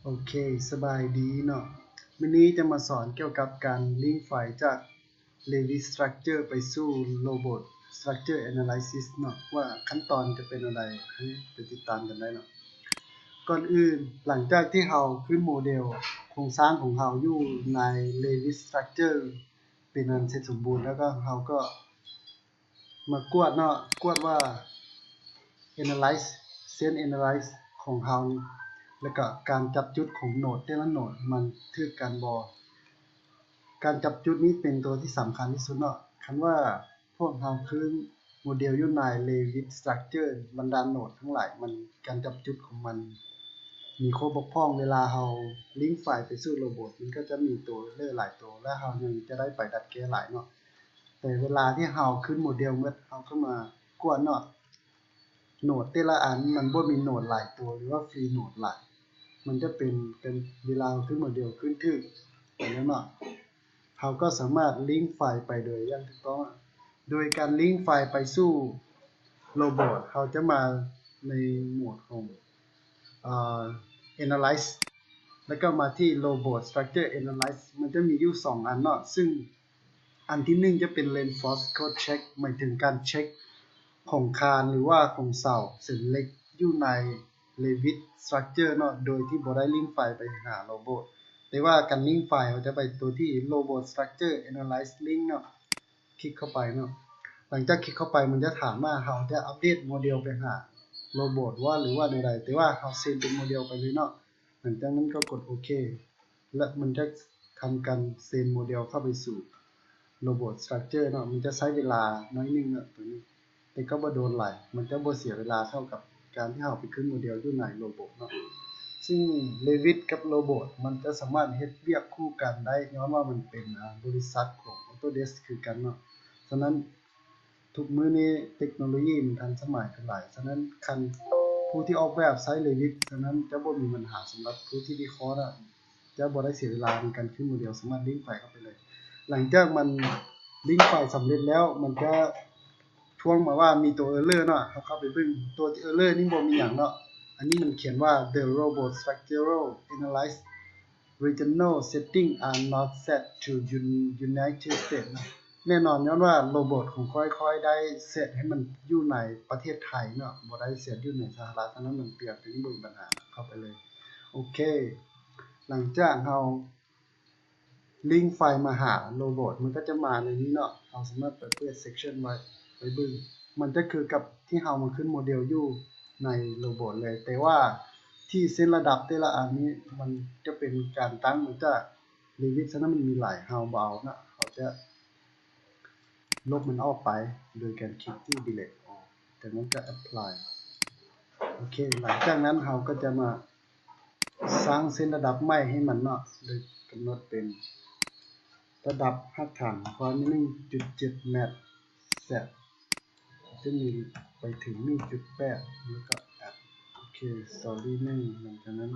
ໂອເຄ ສະບາຍດີເນາະ. ມື້ນີ້ຈະມາສອນກ່ຽວກັບການລິງໄຟລ໌ຈາກ Revit Structure ໄປສູ່ Robot Structure Analysis ເນາະ ວ່າຂັ້ນຕອນຈະເປັນແນວໃດ, ໃຫ້ໄປຕິດຕາມກັນໄດ້ເນາະ. ກ່ອນອື່ນ, ຫຼັງຈາກທີ່ເຮົາຂຶ້ນໂມເດວໂຄງສ້າງຂອງເຮົາຢູ່ໃນ Revit Structure ເປັນອັນເສັດສົມບູນແລ້ວ ກໍເຮົາກໍ ມາກວດເນາະ, ກວດວ່າ Analyze ເສັ້ນ Analyze ຂອງເຮົານີ້ ແລ້ວກະການຈັບຈຸດຂອງໂນດແຕ່ລະໂນດມັນຖືກກັນບໍ່. ການຈັບຈຸດນີ້ເປັນຕົວທີ່ສຳຄັນທີ່ສຸດເນາະ. ຄັນວ່າພວກເຮົາຄືນໂມເດວຢູ່ໃນ Revit Structure ບັນດາໂນດທັງຫຼາຍ ມັນ ການຈັບຈຸດຂອງມັນມີຂໍ້ບົກຜ່ອງ. ເວລາເຮົາລິງໄຟລ໌ໄປສູ່ Robot ມັນກໍຈະມີຕົວ error ຫຼາຍຕົວ ແລະ ເຮົາຍັງຈະໄດ້ໄປດັດແກ້ຫຼາຍເນາະ. ແຕ່ເວລາທີ່ເຮົາຂຶ້ນໂມເດວໝົດ ເຮົາກໍມາກວດເນາະ, ໂນດແຕ່ລະອັນມັນບໍ່ມີໂນດຫຼາຍຕົວ ຫຼືວ່າ free node ຫຼາຍ, ມັນຈະເປັນ ເປັນເວລາເຮົາຂຶ້ນໂມເດວຂຶ້ນຖືກໄປແລ້ວເນາະ. ເຮົາກໍສາມາດລິງໄຟລ໌ໄປໂດຍຢ່າງຖືກຕ້ອງ ໂດຍການລິງໄຟລ໌ໄປສູ່ Robot ເຮົາຈະມາໃນໂໝດຂອງ ເອີ Analyze ແລ້ວກໍມາທີ່ Robot Structure Analyze ມັນຈະມີຢູ່ສອງອັນເນາະ, ຊຶ່ງ ອັນທີໜຶ່ງຈະເປັນ Reinforced Code Check ໝາຍເຖິງການເຊັກໂຄງຄານ ຫຼືວ່າໂຄງເສົາເສັນເຫຼັກຢູ່ໃນ Revit Structure ເນາະ ໂດຍທີ່ບໍ່ໄດ້ລິງໄຟລ໌ໄປຫາ Robot. ແຕ່ວ່າການລິງໄຟລ໌ ເຮົາຈະໄປຕົວທີ່ Robot Structure Analyze Link ເນາະ, ຄລິກເຂົ້າໄປເນາະ. ຫຼັງຈາກຄລິກເຂົ້າໄປ ມັນຈະຖາມວ່າເຮົາຈະອັບເດດໂມເດວໄປຫາ Robot ບໍ່ ຫຼືວ່າແນວໃດ, ແຕ່ວ່າເຮົາເຊບເປັນໂມເດວໄປເລີຍເນາະ. ຫຼັງຈາກນັ້ນກໍກົດໂອເຄ ແລະ ມັນຈະທຳການເຊບໂມເດວເຂົ້າໄປສູ່ Robot Structure ເນາະ. ມັນຈະໃຊ້ເວລາໜ້ອຍໜຶ່ງເນາະ ຕົວນີ້, ແຕ່ກໍບໍ່ໂດນຫຼາຍ, ມັນຈະບໍ່ເສຍເວລາເທົ່າກັບການທີ່ເຮົາໄປຂຶ້ນໂມເດວຢູ່ໃນ Robot ເນາະ. ຊຶ່ງ Revit ກັບ Robot ມັນຈະສາມາດເຮັດວຽກຄູ່ກັນໄດ້ ຍ້ອນວ່າມັນເປັນ ອາ ບໍລິສັດຂອງ Autodesk ຄືກັນເນາະ. ສະນັ້ນ ທຸກມື້ນີ້ເຕັກໂນໂລຢີມັນທັນສະໄໝຂຶ້ນຫຼາຍ, ສະນັ້ນຄັນຜູ້ທີ່ອອກແບບໃຊ້ Revit ສະນັ້ນຈະບໍ່ມີບັນຫາ. ສຳລັບຜູ້ທີ່ວິເຄາະນະ ຈະບໍ່ໄດ້ເສຍເວລາໃນການຂຶ້ນໂມເດວ, ສາມາດລິງໄຟລ໌ເຂົ້າໄປເລີຍ. ຫຼັງຈາກມັນລິງໄຟລ໌ສຳເລັດແລ້ວ ມັນຈະທວງມາວ່າມີຕົວ error ເນາະ, ເຮົາເຂົ້າໄປເບິ່ງ. ຕົວ error ນີ້ບໍ່ມີຫຍັງເນາະ, ອັນນີ້ມັນຂຽນວ່າ The robot structural analyze regional setting are not set to Un- United States ນະ. ແນ່ນອນ ຍ້ອນວ່າ Robot ຂອງຂ້ອຍ ຂ້ອຍໄດ້ເຊັດໃຫ້ມັນຢູ່ໃນປະເທດໄທເນາະ, ບໍ່ໄດ້ເຊັດຢູ່ໃນສະຫະລັດ, ອັນນັ້ນມັນເຕືອນ, ຕົວນີ້ບໍ່ມີບັນຫາ, ເຂົ້າໄປເລີຍ. ໂອເຄ ຫຼັງຈາກເຮົາລິງໄຟລ໌ມາຫາ Robot ມັນກໍຈະມາໃນນີ້ເນາະ, ເຮົາສາມາດໄປເປີດ section ໄວ້ ໄປເບິ່ງ. ມັນຈະຄືກັບທີ່ເຮົາມາຂຶ້ນໂມເດວຢູ່ໃນ Robot ເລີຍ, ແຕ່ວ່າທີ່ເຊັດລະດັບແຕ່ລະອັນນີ້ ມັນຈະເປັນການຕັ້ງມາຈາກ Revit ສະນັ້ນມັນມີຫຼາຍ, ເຮົາບໍ່ເອົານະ, ເຮົາຈະລົບມັນອອກໄປໂດຍການຄລິກທີ່ delete all ຈາກນັ້ນກໍ apply. ໂອເຄ ຫຼັງຈາກນັ້ນເຮົາກໍຈະມາສ້າງເສັ້ນລະດັບໃໝ່ໃຫ້ມັນເນາະ, ໂດຍກຳນົດເປັນລະດັບຮາກຖານ requirement ໜຶ່ງຈຸດເຈັດແມັດ Z ຈະມີໄປເຖິງໜຶ່ງຈຸດແປດ ແລ້ວກໍ add. ໂອເຄ story ໜຶ່ງ, ຫຼັງຈາກນັ້ນ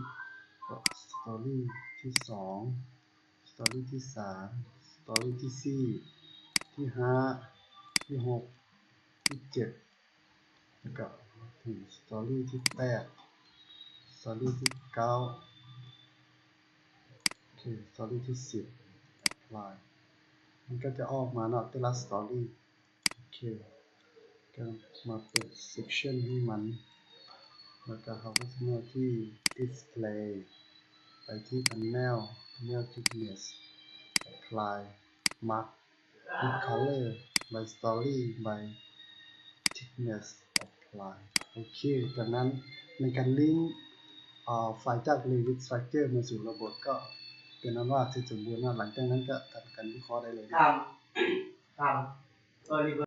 ກໍ story ທີສອງ, story ທີສາມ, story ທີສີ່, ທີຫ້າ, ທີຫົກ, ທີເຈັດ ແລ້ວກໍເຖິງ story ທີແປດ, story ທີເກົ້າ, ໂອເຄ story ທີສິບ apply. ມັນກໍຈະອອກມາເນາະ ແຕ່ລະ story. ໂອເຄ ກໍມາເປີດ section ໃຫ້ມັນ, ແລ້ວກໍເຮົາກໍຈະມາທີ່ display, ໄປທີ່ panel, panel thickness, apply, mark with color by story by thickness, apply. ໂອເຄ ຈາກນັ້ນໃນການລິງ ອາ ໄຟລ໌ຈາກ Revit Structure ມາສູ່ Robot ກໍເປັນອັນວ່າເສັດສົມບູນເນາະ. ຫຼັງຈາກນັ້ນກໍທຳການວິເຄາະໄດ້ເລີຍ. ຖາມ ຖາມ